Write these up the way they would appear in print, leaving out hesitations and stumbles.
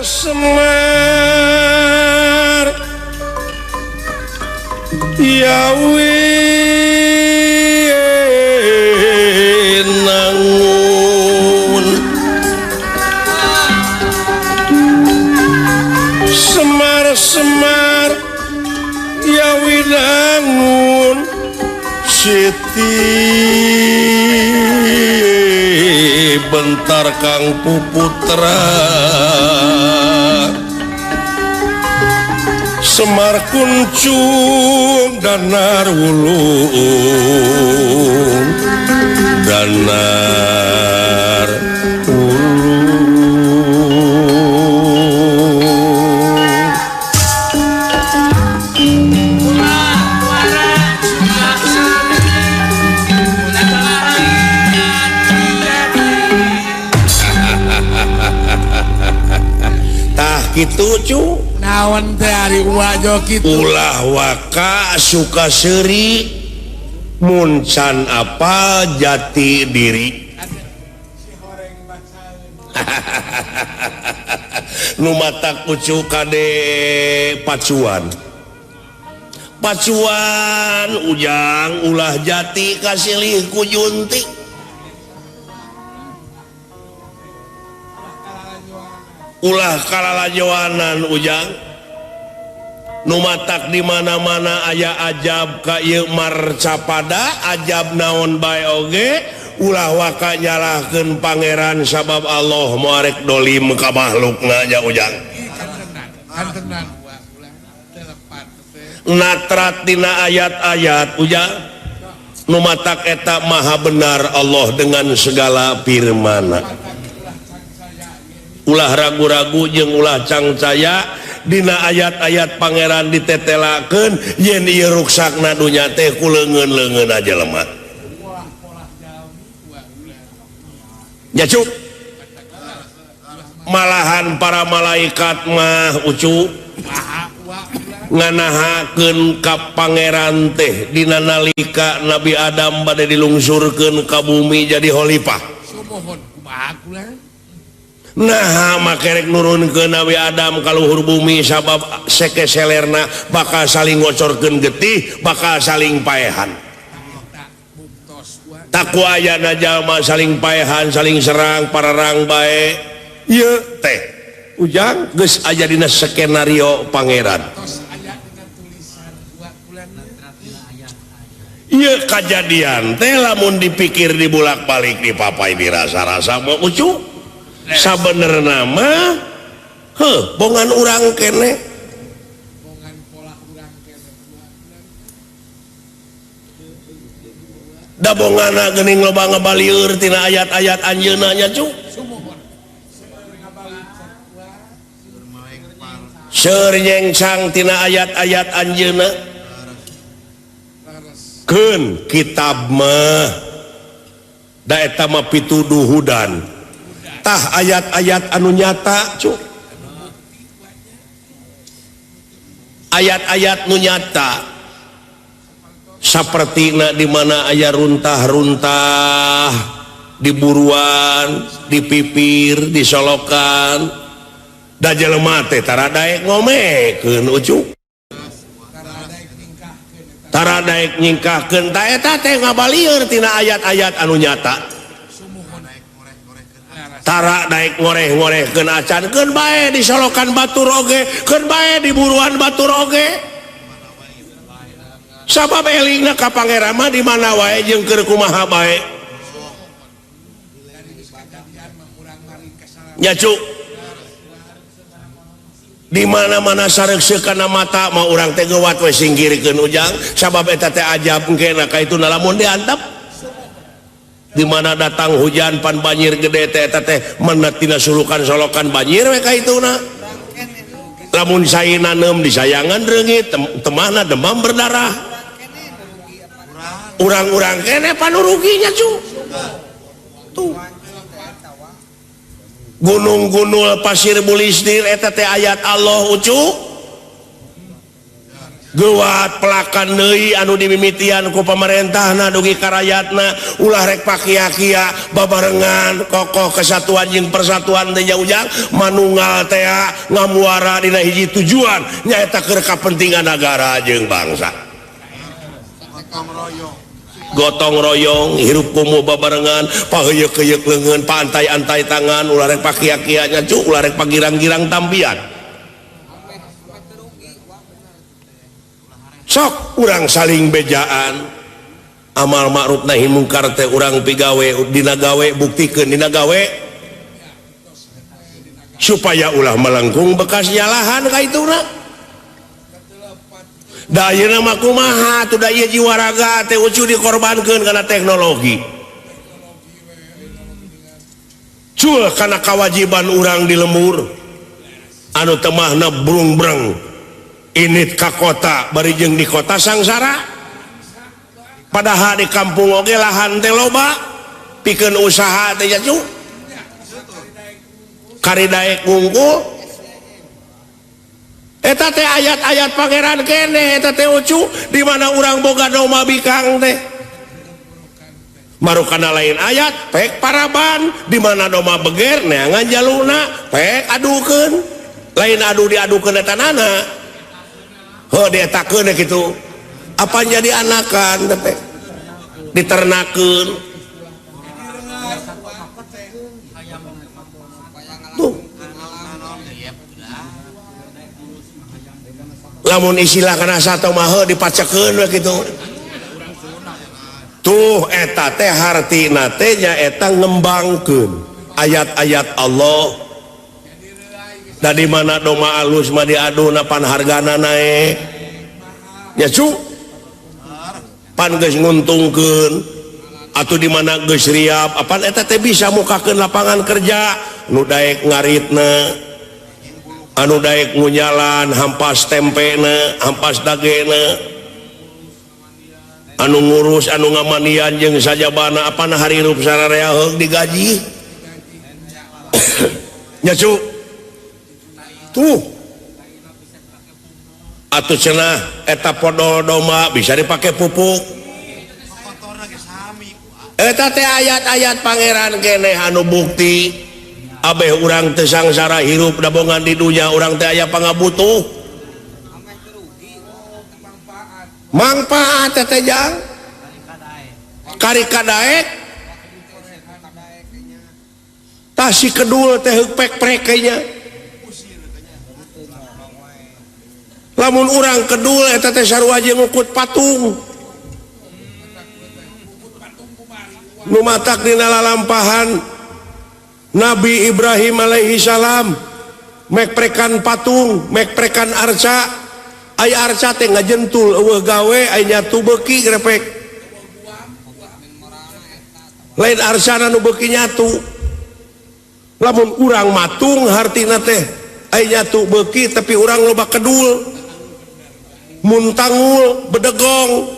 Semar ya winangun Semar Semar ya winangun Siti bentar Kang Puputra Semar kuncung danar wulung danar wulung. Tah kitu cu naon teh ari wajo kitu ulah waka suka seuri mun can apal jati diri. Nu matak ucu kade pacuan pacuan ujang ulah jati kasilih ku junti. Ulah kalalajoanan ujang nu matak di mana-mana aya ajab ka ieu marcapada ajab naon bae oge ulah waka nyalahkeun pangeran sabab Allah moarek dolim ka makhlukna nya ujang. Natrat dina ayat-ayat ujang nu matak eta maha benar Allah dengan segala firmana. Ulah ragu-ragu jeung ulah cangcaya dina ayat-ayat pangeran ditetelakeun yen ieu ruksakna dunya teh ku leungeun-leungeun aja lemah. Ya cuk. Malahan para malaikat mah ucu nganahakeun ka pangeran teh dina nalika Nabi Adam bade dilungsurkeun ka bumi jadi khalifah. Nah makerek nurun ke Nabi Adam kaluhur bumi sabab seke selerna bakal saling ngocorkeun getih bakal saling paehan. Takwa ayana jalma saling paehan saling serang pararang bae ieu teh ujang geus aya dina skenario pangeran. Ieu kajadian teh lamun dipikir dibulak-balik dipapai dirasa-rasa mau ucu sabenerna mah heuh bongan urang kene bongan pola urang kene da bongana geuning loba ngabalieur tina ayat-ayat anjeunna nya cu seur nyengsang tina ayat-ayat anjeunna keun kitab mah da eta mah pituduh hudan tah ayat-ayat anu nyata cu ayat-ayat nu nyata sapertina di mana aya runtah-runtah di buruan di pipir di solokan da jelema teh tara daek ngomekeun ucu tara daek nyingkahkeun ta eta teh ngabalieur tina ayat-ayat anu nyata tara daek ngoreh-ngorehkeun acan keun bae disolokan batur oge keun bae di buruan batur oge sabab elingna ka pangeran mah di mana wae jeung keur kumaha bae nya cu di mana-mana sareukseuk kana mata mah urang teh geuwat we singkirkeun ujang sabab eta teh ajab engkena ka itu lamun diantep di mana datang hujan pan banjir gede teh eta teh menet tina sulukan solokan banjir we ka ituna lamun sae nanem disayangan reungit temahna demam berdarah urang-urang kene panuruginya cu tuh gunung-gunul pasir bulisdir eta teh ayat Allah ucu Geuwat pelakan deui anu dimimitian ku pamarentahna dugi ka rayatna ulah rek pakia-kia babarengan kokoh kesatuan jeung persatuan teh ujang manunggal teh ngamuara dina hiji tujuan nyaeta keur kapentingan nagara jeung bangsa. Gotong royong hirup kumuh babarengan paheuyeuk-heuyeuk leungeun paantai-antai tangan ulah rek pakia-kia nya cu ulah rek pagirang-girang tampian. Sok urang saling bejaan amal ma'ruf nahi mungkar teh urang pigawe dina gawe buktikeun dina gawe supaya ulah melengkung bekas nyalahan ka ituna. Da ayeuna mah kumaha atuh da ieu jiwa raga teh ucu dikorbankeun kana teknologi. Cul kana kawajiban urang di lembur anu temahna brung-breng init ka kota bari jeung di kota sangsara padahal di kampung oge lahan teh loba pikeun usaha teh nya kari daek ngungkul eta teh ayat-ayat pangeran keneh eta teh ucu di mana urang boga doma bikang teh marukana lain ayat pek paraban di mana doma beger neangan jaluna pek adukeun lain adu diadukeun eta nana. Oh dietakeun gitu apa jadi anakan teh diternakeun tuh lamun istilah kana sato mah heuh dipacekeun we kitu tuh eta teh hartina teh nyaeta ngembangkeun ayat-ayat Allah. Dari mana doma alus mah diaduna pan hargana naek ya cu pan geus nguntungkeun atuh di mana geus riap apan eta teh bisa mukakeun lapangan kerja nu daek ngaritna anu daek ngunyalan hampas tempena hampas dagena anu ngurus anu ngamanian jeung sajabana apan harirup sararea heug digaji nya cu tuh atuh cenah eta podol domba bisa dipakai pupuk eta teh ayat-ayat pangeran keneh anu bukti abeh urang teu sangsara hirup dabongan di dunya urang teh aya pangabutuh mangpaat teh jang kari kadaek tah si kedul teh heuk pek-prek nya. Lamun urang kedul eta teh sarua jeung ngukut patung nu matak dina lalampahan Nabi Ibrahim alaihi salam mekprekan patung mekprekan arca aya arca teh ngajentul eueuh gawe aya nyatu beuki grepek lain arcana nu beuki nyatu lamun urang matung hartina teh aya nyatu beuki tapi urang loba kedul muntangul bedegong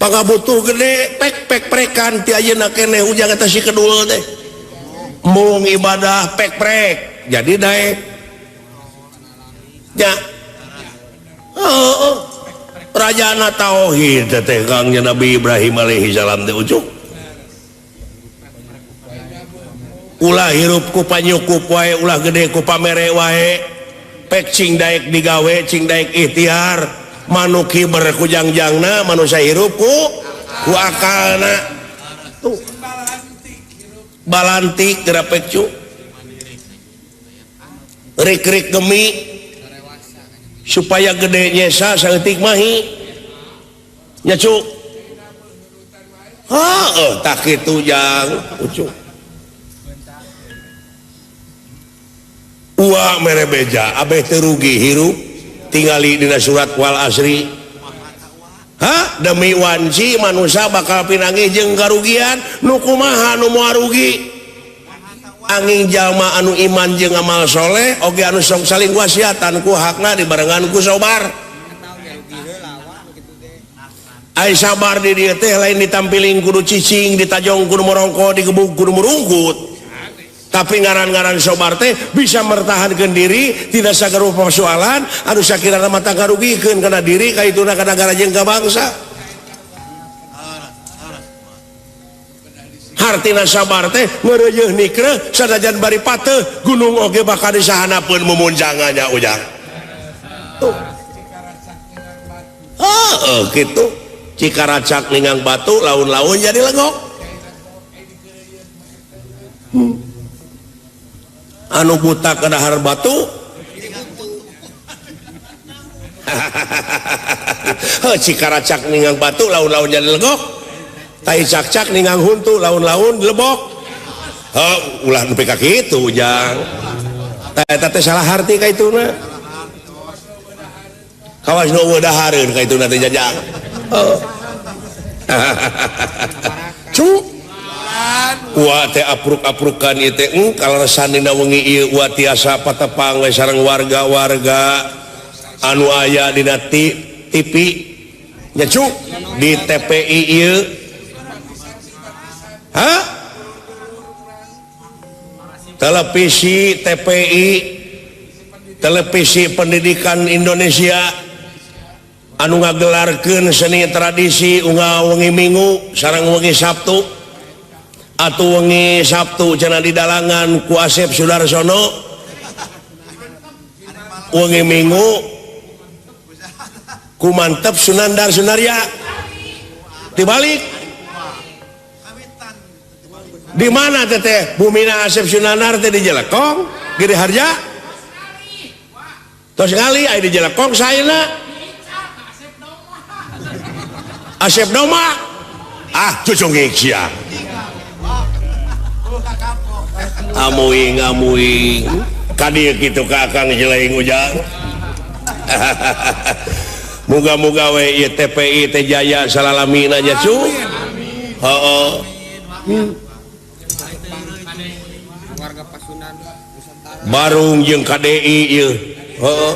pangabutuh gede pek-pek prekan ti ayeuna keneh ujang eta si kedul teh mung ibadah pek-prek jadi daek nya oh, rajana tauhid teh Kang Nabi Ibrahim alaihi salam teh ucuk ulah hirup ku panyukup wae ulah gede ku pamere wae pek cing daek digawe cing daek ikhtiar manuk hiber ku jangjangna manusia hirup ku akalna tuh balantik geura pek cu rik-rik gemi supaya gede nyesa saeutik mahi nya cu heuh tah kitu jang ucu Uwa mere beja abeh teu rugi hirup tingali dina surat wal asri. Hah demi wanci manusia bakal pinanggih jeung karugian nu kumaha nu moal rugi. Angin jalma anu iman jeung amal soleh oge anu sok saling wasiatan ku hakna dibarengan ku sobar. Ai sabar di dieu teh lain ditampiling kudu cicing ditajong kudu morongko digebug kudu murungkut. Tapi ngaran-ngaran sobar teh bisa mertahankeun diri tidak sagala persoalan anu sakirana mata ngarugikeun kana diri ka ituna kana nagara jeung ka bangsa. Hartina sabar teh ngeureuyeuh nikreuh sanajan bari pateuh gunung oge bakal disahanapeun mumunjangannya ujang. Tuh. Heeh kitu. Cikaracak ninggang batu laun-laun jadi legok. Anu buta kana dahar batu. Heuh cikaracak ninggang batu laun-laun jadi legok. Tai cak-cak ninggang huntu laun-laun lebok. Heuh ulah nepi ka kitu ujang. Tah eta teh salah harti ka ituna. Kawas nu eueuh dahareun ka ituna teh jajang. Heuh. Cu Wa teh apruk-aprukan ieu teh kaleresan dina wengi ieu wa tiasa patepang we sareng warga-warga anu aya dina TV nya cu di TPI ieu. Hah? Televisi TPI, Televisi Pendidikan Indonesia anu ngagelarkeun seni tradisi unggal wengi Minggu sareng wengi Sabtu. Atuh wengi Sabtu cenah di dalangan ku Asep Sudarsono, wengi Minggu ku Mantep Sunandar Sunarya. Dibalik di mana teteh bumina Asep Sunandar teh di Jelekong Giri Harja tos ngali aya di Jelekong saena Asep Doma ah cucungik sia. Amuing amuing kadieu kitu ka Akang Jeleng ujang. Muga-muga we ieu TPI teh jaya salalamina nya cu. Heeh. Barung jeung KDI ieu. Heeh.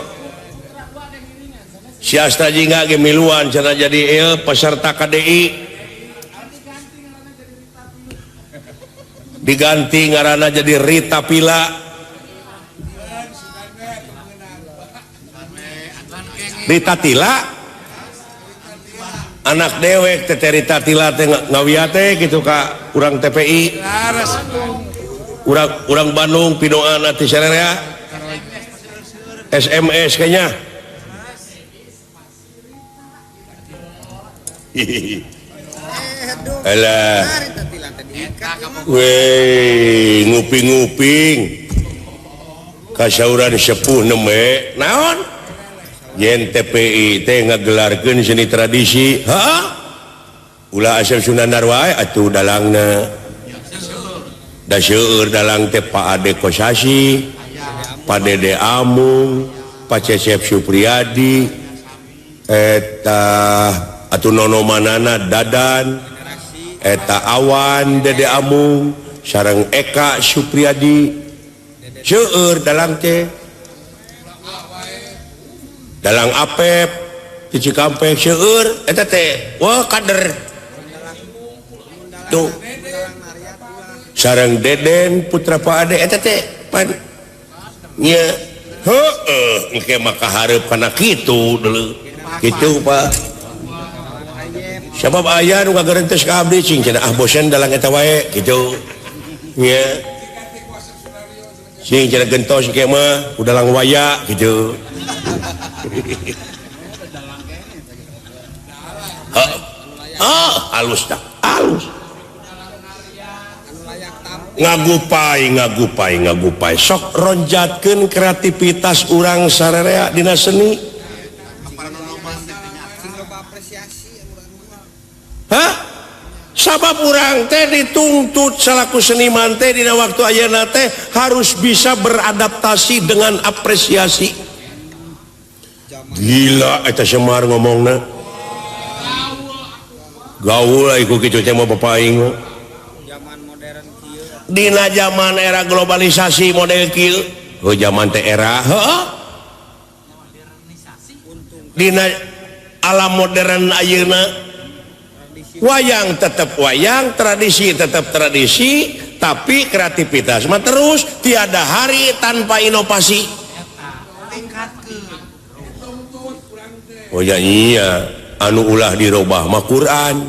Siastra jingga ge miluan cenah jadi ieu peserta KDI. Diganti ngaranna jadi Rita Pila. Rita Tila anak dewek teh Rita Tila teh ngawia teh kitu ka urang TPI. Urang Bandung pinoana ti sararea SMS kayaknya. Alah. Weh, nguping-nguping. Kasauran sepuh neme naon? Yen TPI teh ngagelarkeun seni tradisi. Hah? Ulah Asep Sunandar wae atuh dalangna. Da seueur dalang teh Pak Ade Kosasi, Pak Dede Amung, Pak Cecep Supriyadi, eta atuh nono manana Dadan, eta Awan Dede Amung, sareng Eka Supriyadi. Seueur dalang teh. Dalang Apep di Cikampek seueur eta teh wah kader. Tuh. Sareng Deden putra Pak Ade eta teh pan nya heueuh engke mah kahareup kana kitu deuleu. Kitu Pak. Sabab aya nu ngagerentes ka abdi cing cenah ah bosen dalang eta wae kitu. Nya. Sing cenah gentos engke mah udalang waya kitu. Ah, halus dah, halus. Ngagupai, ngagupai, ngagupai. Sok ronjatkeun kreativitas urang sararea dina seni. Hah? Sabab urang teh dituntut salaku seniman teh dina waktu ayeuna teh harus bisa beradaptasi dengan apresiasi. Gila eta Semar ngomongna. Gaul iku kitu teh mah bapak aing. Dina zaman era globalisasi model kieu. Oh zaman teh era heuh. Dina alam modern ayeuna wayang tetep wayang, tradisi tetep tradisi, Tapi kreativitas mah terus, tiada hari tanpa inovasi. Oh ya iya, anu ulah dirobah mah Quran.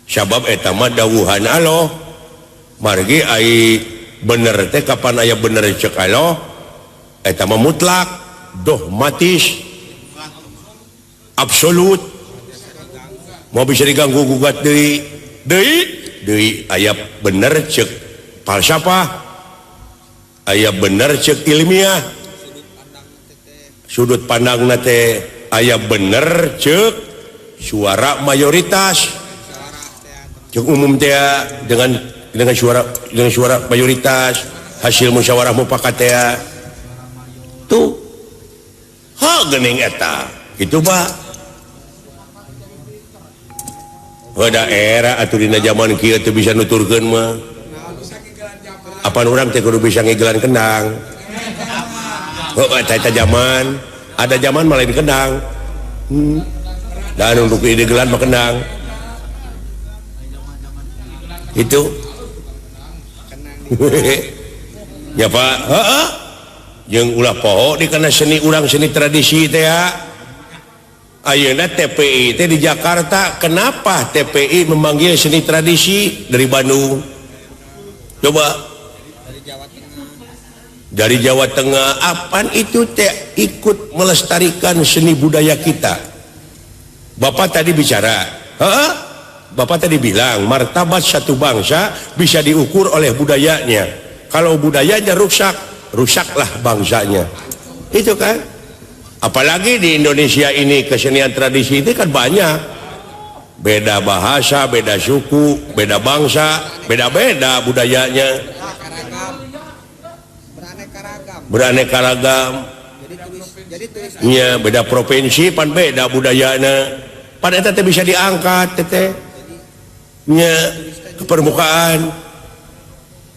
Sabab eta mah dawuhan Allah. Margi ai bener teh kapan aya bener cek Allah, eta mah mutlak, dogmatis, absolut. Mau bisa diganggu gugat deui, deui, deui aya bener cek falsafah, aya bener cek ilmiah. Sudut pandangna teh aya bener cek suara mayoritas. Cek umum teh dengan suara mayoritas, hasil musyawarah mufakat teh. Tuh. Ha geuning eta. Kitu Pak. Pada era atuh dina zaman kieu teu bisa nuturkeun mah. Apan urang teh kudu bisa ngigelan kendang. Oh, eta zaman, ada zaman malah di kendang. Dan untuk digelan mah kendang. Itu. Ya Pak, heeh. Jeung ulah poho di kana seni urang, seni tradisi teh ya. Ayeuna TPI teh di Jakarta, kenapa TPI memanggil seni tradisi dari Bandung? Coba. Dari Jawa Tengah, apaan itu teh ikut melestarikan seni budaya kita. Bapak tadi bicara, heeh? Bapak tadi bilang martabat satu bangsa bisa diukur oleh budayanya. Kalau budayanya rusak, rusaklah bangsanya. Itu kan? Apalagi di Indonesia ini kesenian tradisi itu kan banyak. Beda bahasa, beda suku, beda bangsa, beda-beda budayanya. Beraneka ragam. Ya, beda provinsi pan beda budayana. Pan eta teh bisa diangkat teh. Nya ke permukaan.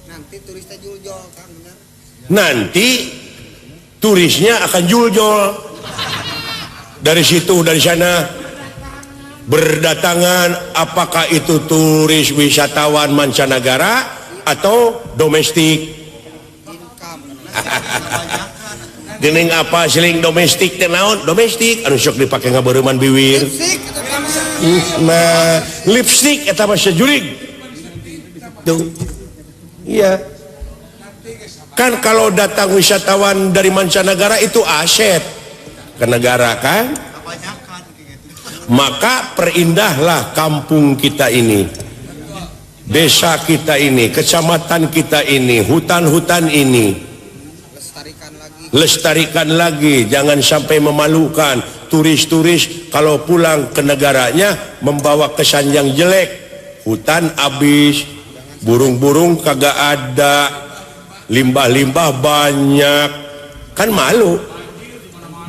Nanti turisnya juljol kan benar. Nanti turisnya akan juljol. Dari situ, dari sana berdatangan, apakah itu turis wisatawan mancanegara atau domestik. Gening apa seling domestik teh naon? Domestik anu sok dipake ngabareuman biwir. Nah, lipstik eta mah sejurig. Tuh. Iya. Kan kalau datang wisatawan dari mancanegara itu aset ke negara kan? Maka perindahlah kampung kita ini, desa kita ini, kecamatan kita ini, hutan-hutan ini. Lestarikan lagi, jangan sampai memalukan turis-turis kalau pulang ke negaranya membawa kesan yang jelek. Hutan habis, burung-burung kagak ada, limbah-limbah banyak, kan malu.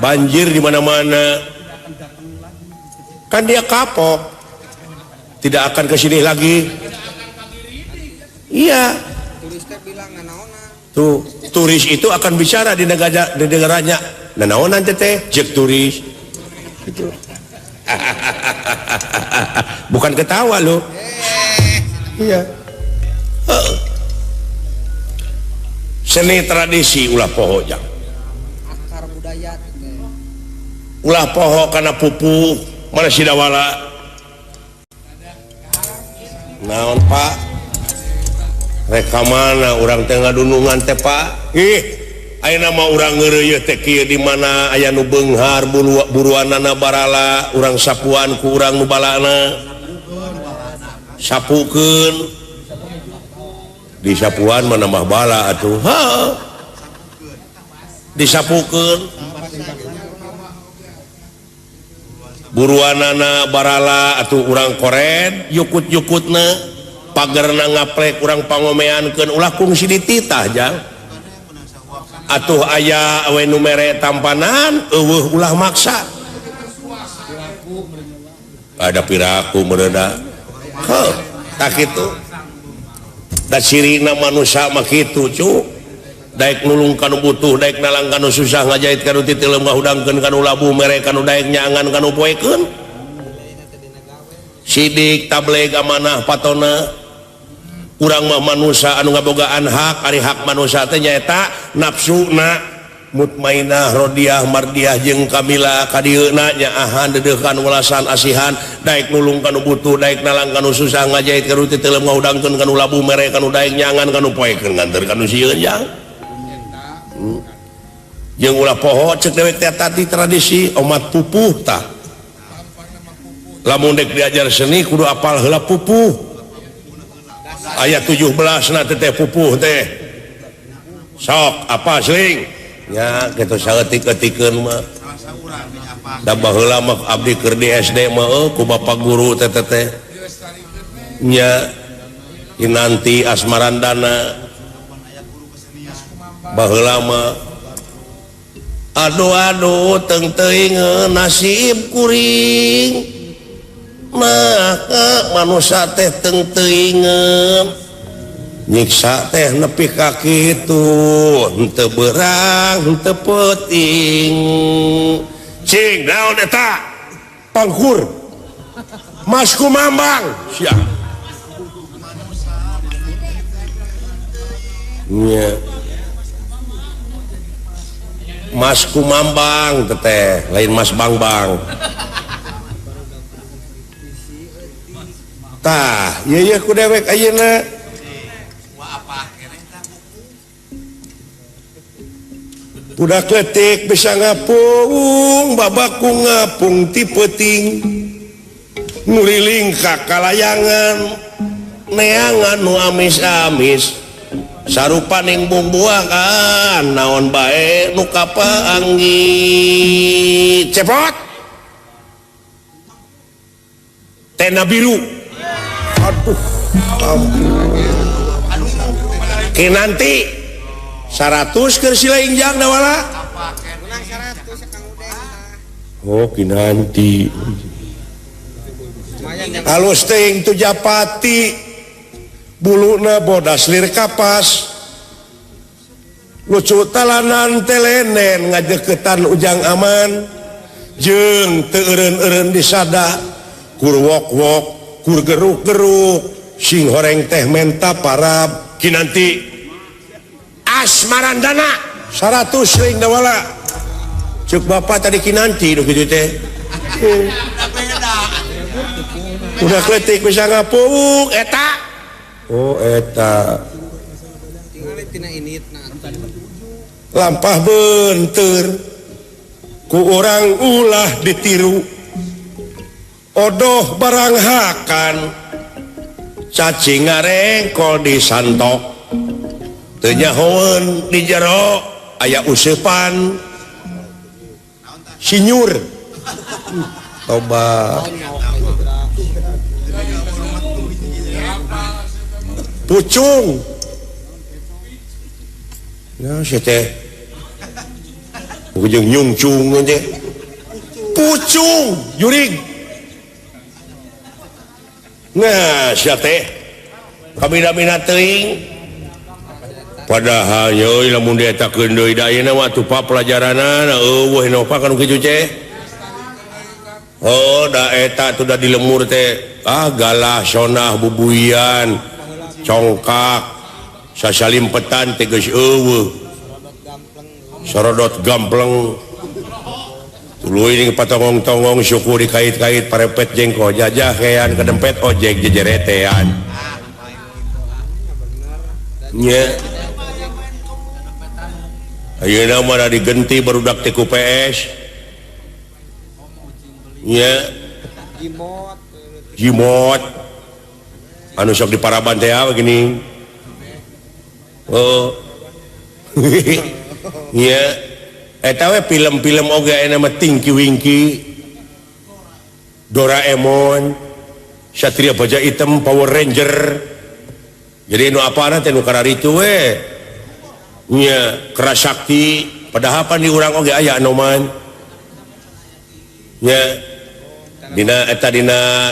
Banjir di mana-mana. Kan dia kapok, tidak akan ke sini lagi. Iya. Tuh, turis itu akan bicara di negara, di negaranya. Nanaonan teteh, jek turis. Gitu. Bukan ketawa loh. Iya. Seni tradisi ulah poho jang. Akar budaya. Ulah poho karena pupuh mana sidawala. Naon Pak? Reka mana urang teh ngadunungan teh Pak? Ih, ayeuna mah urang ngeureuyeuh teh kieu di mana aya nu beunghar buruanana barala, urang sapuan ku urang nu balana. Sapukeun. Di sapuan mah nambah bala atuh. Heuh. Disapukeun. Buruanana barala atuh urang kored yukut-yukutna. Pagerna ngaplek urang pangomeankeun ulah kungsi dititah jang. Atuh aya we nu mere tampanan eueuh ulah maksa. Ada piraku meureuda. Heuh, tah kitu. Da cirina manusia mah kitu cu. Daek nulung kanu butuh, daek nalang kanu susah, ngajait kanu titileum, ngahudangkeun kanu labuh, mere kanu daek nyangan kanu poekeun. Sidik tableg amanah patona. Urang mah manusia anu ngabogaan hak, ari hak manusia teh nyaeta nafsuna mutmainah rodiah mardiah jeung kamila kadieuna nyaahan dedeukan welasan asihan daek nulung kanu butuh daek nalang kanu susah ngajait ka nu teu teuleum ngahudangkeun kanu labu mere kanu daek nyangan kanu poekeun nganter kanu sieun jang. Jeung ulah poho cek dewek teh tadi tradisi omat pupuh tah. Lamun dek diajar seni kudu apal heula pupuh. Ayat 17 na teh pupuh teh. Sok apa sling? Ya gitu saeutik-eutikeun mah. Da baheula mah abdi keur di SD mah ku bapak guru teh teh. Nya Kinanti Asmarandana baheula mah aduh aduh teung teuing nasib kuring. Maka manusia teh teung teuingeun nyiksa teh nepi ka kitu henteu beurang henteu peuting cing naon eta pangkur Mas Kumambang sia nya Mas Kumambang teteh lain Mas Bangbang tah ieu ye ku dewek ayeuna budak letik bisa ngapung babaku ngapung ti peuting nguriling ka kalayangan neangan nu amis-amis sarupaning bungbuangan naon bae nu kapaanggi cepot tenda biru aduh ampun Kinanti 100 keur sila injang dawala. Oh Kinanti. Halus teuing tu japati. Buluna bodas lir kapas. Lucu talanan telenen ngajeketan ujang aman. Jeung teu eureun-eureun disada. Kur wok-wok, kur geruk-geruk, sing horeng teh menta parab. Kinanti Asmarandana 100 ring dawala. Cek bapak tadi Kinanti nu kitu teh. Udah kletik bisa ngapung eta. Oh eta. Lampah benteur ku urang ulah ditiru. Odoh barang hakan cacing ngarengkol disantok. Teu nyahoeun di jero aya useupan sinyur toba pucung ya sia teh jeung nyungcung teh pucung jurig nah sia teh kamina-mina teuing padahal euy lamun dietakeun deui da ayeuna mah atuh pelajaranana eueuh nopa kanu kitu ceh. Oh da eta tuh da di lemur teh ah galah sonah bubuian congkak sasalimpetan teh geus eueuh sorodot gampleng tuluy ning patongong-tongong syukur dikait-kait parepet jengko jajah kean kedempet ojek jejeretean nya. Ayeuna mah digenti barudak teh ku PS. Nya. Jimot. Anu sok di paraban teh gini. Oh. Nya. Eta we film-film oge ayeuna mah Tinky Winky. Doraemon, Satria Baja Hitam, Power Ranger. Jadi nu apana teh nu kararitu we. Nya Kerasakti padahal pan di urang oge aya anoman nya dina eta dina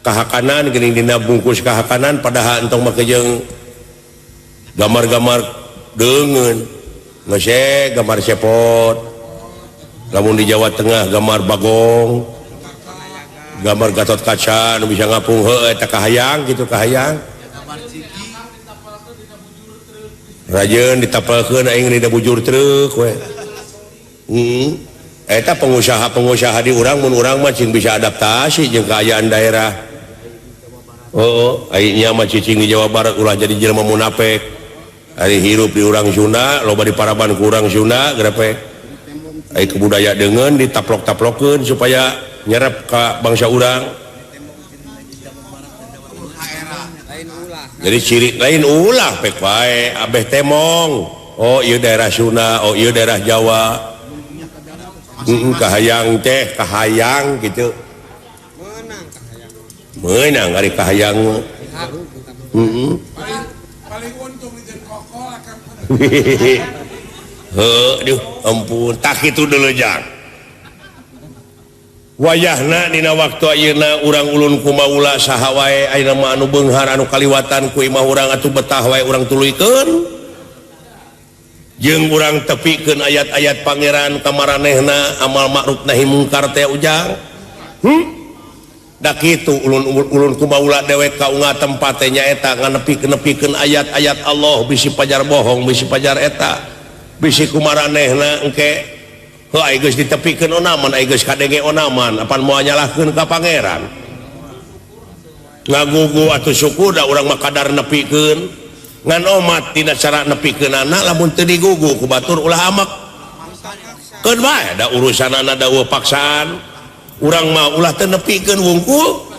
kahakanan geuning dina bungkus kahakanan padahal entong make jeung gambar-gambar deungeun geus gambar cepot lamun di Jawa Tengah gambar Bagong gambar Gatot Kaca nu bisa ngapung heuh eta kahayang kitu kahayang Rajeun ditapelkeun aing dina bujur truk we. Eta pengusaha-pengusaha di urang mun urang mah cing bisa adaptasi jeung kaayaan daerah. Oh, aing nya mah cicing di Jawa Barat ulah jadi jelema munafik. Ari hirup di urang Sunda, loba di paraban ku urang Sunda grepe. Ai kebudaya deungeun ditaplok-taplokeun supaya nyerep ka bangsa urang. Jadi ciri lain ulah pek wae abeh temong. Oh ieu daerah Sunda, oh ieu daerah Jawa. Kahayang teh kahayang gitu. Meunang ari kahayang. Heeh. Paling untung di kokol akan. Heuh, duh ampun, tak kitu deuleu jang. Wayahna dina waktu ayeuna urang ulun kumaula saha wae ayeuna mah anu beunghar anu kaliwatan ku imah urang atuh betah wae urang tuluykeun. Jeung urang tepikeun ayat-ayat pangeran ka maranehna amal ma'ruf nahi mungkar teh ujang. Da kitu ulun kumaula dewek ka unga tempat teh nyaeta nganepi-nepikeun ayat-ayat Allah bisi pajar bohong bisi pajar eta bisi kumaranehna engke heuh ai geus ditepikeun onaman ai geus kadenge onaman apan moal nyalahkeun ka pangeran. Ngagugu atuh syukur da urang mah kadar nepikeun ngan omat tina cara nepikeunana lamun teu digugu ku batur ulah amek. Keun bae da urusanana da eueuh paksaan. Urang mah ulah teu nepikeun wungkul.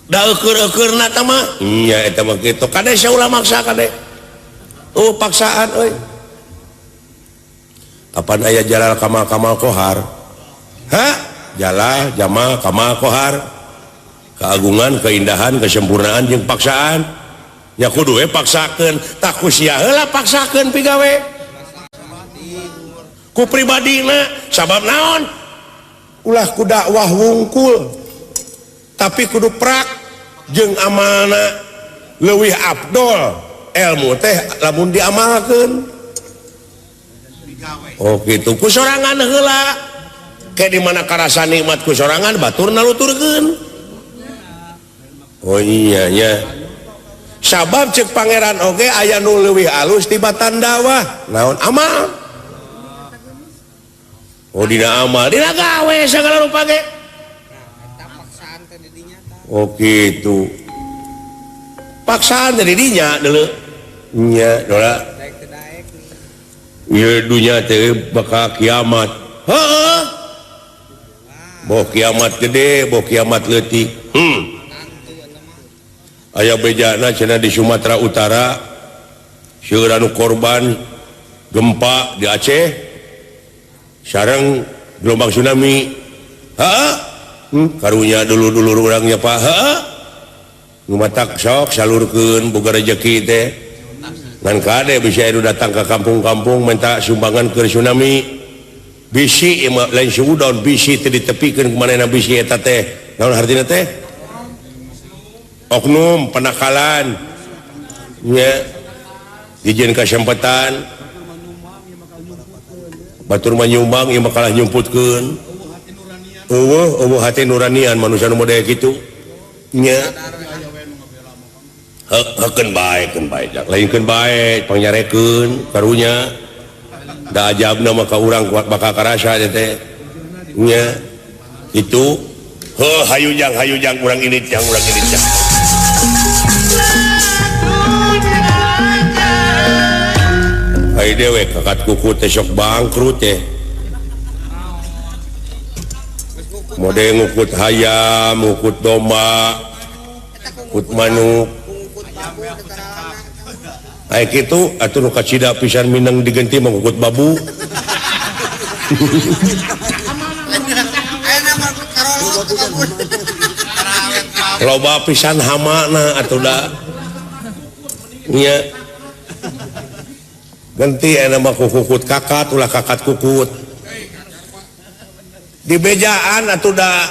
Da eueur-eueurna tah mah nya eta mah kitu kade sia ulah maksa kade. Oh paksaan euy. Kapan aya Jalal Kamal Kamal Kohar? Ha? Jalal Jamal Kamal Kohar. Keagungan, keindahan, kesempurnaan jeung paksaan. Ya kudu we paksakeun, tah ku sia heula paksakeun pigawe. Ku pribadina sabab naon? Ulah ku dakwah wungkul. Tapi kudu prak jeung amalna leuwih afdol ilmu teh lamun diamalkeun. Oh gitu ku sorangan heula ke di mana karasa nikmat ku sorangan batur naluturkeun. Oh iya nya sabab cek pangeran oge aya nu leuwih alus tibatan dakwah naon amal. Oh dina amal dina gawe sagala rupa ge. Oh gitu paksaan teh di dinya deuleu nya dola. Ieu dunya teh bakal kiamat. Heeh. Boh kiamat gede, boh kiamat leutik. Aya bejana cenah di Sumatera Utara seueur anu korban gempa di Aceh sareng gelombang tsunami. Heeh. Karunya dulur-dulur urang nya Pak. Heeh. Nu matak sok salurkeun boga rejeki teh. Ngan kade bisa anu datang ke kampung-kampung minta sumbangan ke tsunami. Bisi lain sudon bisi teh ditepikeun kumanehna bisi eta teh. Naon hartina teh? Oknum penakalan. Nya dijieun kasempatan. Batur mah nyumbang ieu mah kalah nyumputkeun. Eueuh eueuh hati nuranian manusia nu model kitu. Nya hekeun bae keun bae lainkeun bae pangnyarekeun karunya da ajabna mah ka urang bakal karasa teh nya itu heuh hayu jang urang ini jang urang ini jang. Ai dewe kakat kuku teh sok bangkrut teh mode ngukut hayam ngukut domba ngukut manuk. Ai kitu atuh nu kacida pisan mineng digenti mah ngukut babu. Loba pisan hamana atuh da. Nya. Genti ayeuna mah kukut kakat ulah kakat kukut. Di bejaan atuh da.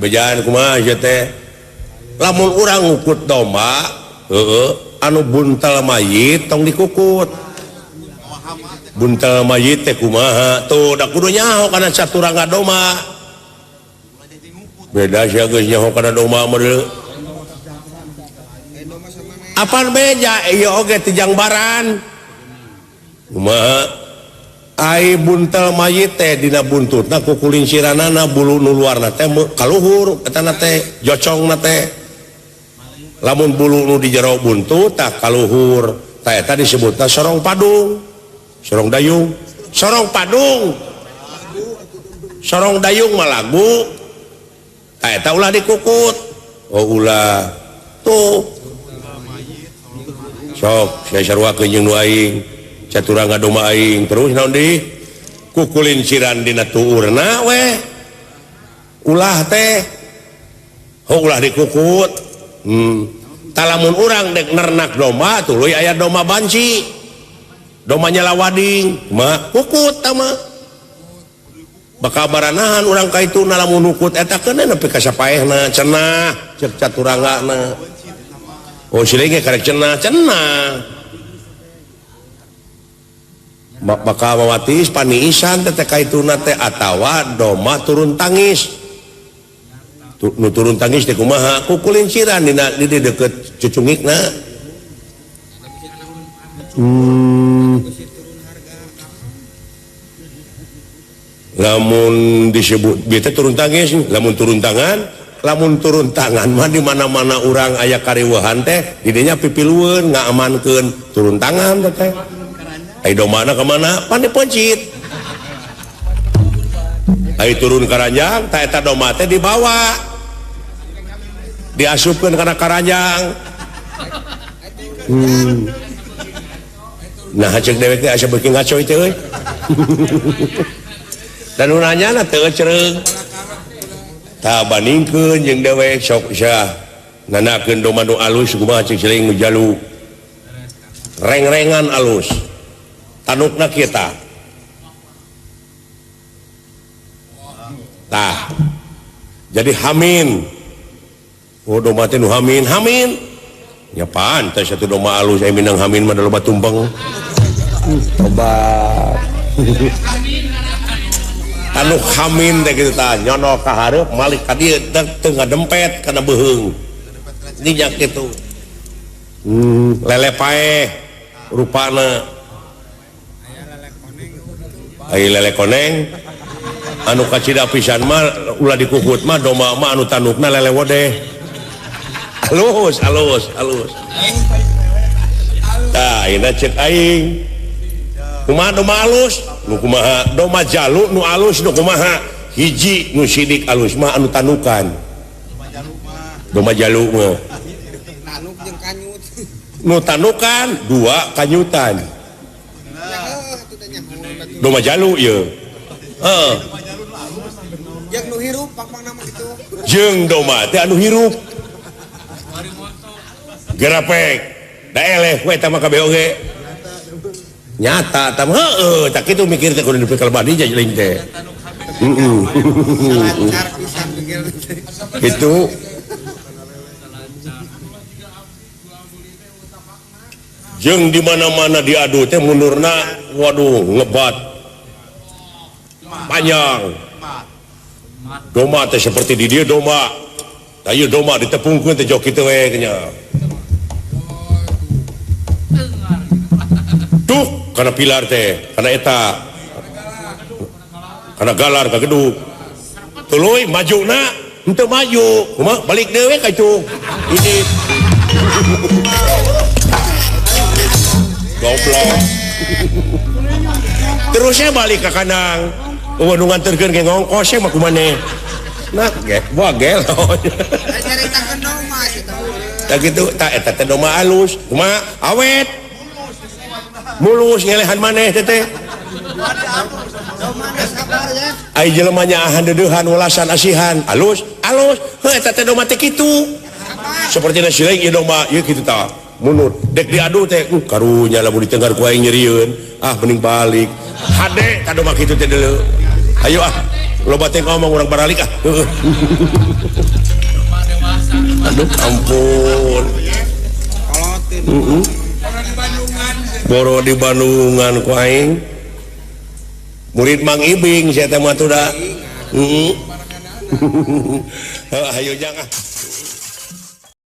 Bejaan kumaha ieu teh? Lamun urang ngukut domba, heueuh anu buntal mayit tong dikukut. Buntal mayit teh kumaha tuh da kudu nyaho kana saturangga domba. Beda sia geus nyaho kana domba mah deuleu. Apaan beja ieu oge ti jangbaran. Kumaha? Ai buntel mayit teh dina buntutna kukulinciranana bulu nu luarna teh kaluhur etana teh jocongna teh. Lamun bulu nu di jero buntut tah kaluhur tah eta disebutna sorong padung. Sorong dayung, sorong padung. Sorong dayung mah lagu. Tah eta ulah dikukut. Oh ulah. Tuh. Sok saya sarua jeung nu aing. Caturang ngadoma aing terus naon deui kukulinciran dina tuurna we ulah teh oh ulah dikukut. Talamun urang dek nernak domba tuluy aya domba banci domba nyalawading mah kukut tah mah bakal baranahan urang ka itu lamun nukut eta keun nepi ka sapaehna cenah ceuk caturangana oh siling ge karek cenah cenah bakal mawatis paniisan teh kaituna teh atawa doma turun tangis nu turun tangis teh kumaha kukulinciran dina di deukeut cucungikna. Lamun disebut bieu teh turun tangis lamun turun tangan mah di mana-mana urang aya kariweuhan teh didinya pipilueun ngaamankeun turun tangan teh. Ai domana kemana? Pan dipencit. Ai turun karanjang, ta eta doma teh dibawa. Diasupkeun kana karanjang. Nah, ceuk dewek teh asa beuki ngaco teh euy. Dan nu nanyana teu cereung. Tah bandingkeun jeung dewek sok sia nanakeun doma nu alus kumaha ceuk siling nu jalu. Reng-rengan alus. Tanukna kita tah jadi hamin oh domba teh nu hamin hamin nya pantes satu domba alus aya minang hamin mah loba tumpeng tobat tanuk hamin teh kitu tah nyono ka hareup malik ka dieu teu ngadempet kana beuheung dinya kitu lele paeh rupana. Ai lele koneng anu kacida pisan mah ulah dikukut mah domba mah anu tanukna lele wodeh alus alus alus tah ayeuna ceuk aing kumaha domba alus nu kumaha domba jalu nu alus nu kumaha hiji nu sidik alus mah anu tanukan domba jalu mah nu tanukan dua kanyutan domba jalu ieu heeh jeung nu hirup pang-pang nama kitu jeung domba teh anu hirup gerapek da eleh we eta mah kabeh oge nyata eta mah heueuh tah kitu mikir teh kudu dipikir badi jeung teh heeh kitu jeung di mana-mana diadu teh mundurna waduh ngebat panjang domba teh seperti di dieu domba tah ieu domba ditepungkeun teh jok kitu we nya tuh kana pilar teh kana eta kana galar ka gedug tuluy majuna henteu maju kumaha balik deui we ka itu ini goblok terusnya balik ke kandang eueuh nu nganterkeun ge ngongkos mah kumaneh nah ge wah gelo caritakeun domba tah kitu tah eta teh domba alus kumaha awet mulus ngelehan maneh teh teh ai jelema nyaahan deudeuhan welasan asihan alus alus heuh eta teh domba teh kitu sapertina sileung ieu domba ieu kitu tah mundur dek diadu teh karunya lamun ditenggar ku aing nyerieun ah mending balik hade ka domba kitu teh deuleu ayo ah loba teh ngomong urang baralik ah aduh ampun boro di Bandungan ku aing murid Mang Ibing saya teh mah tuh da. Ayo jangan.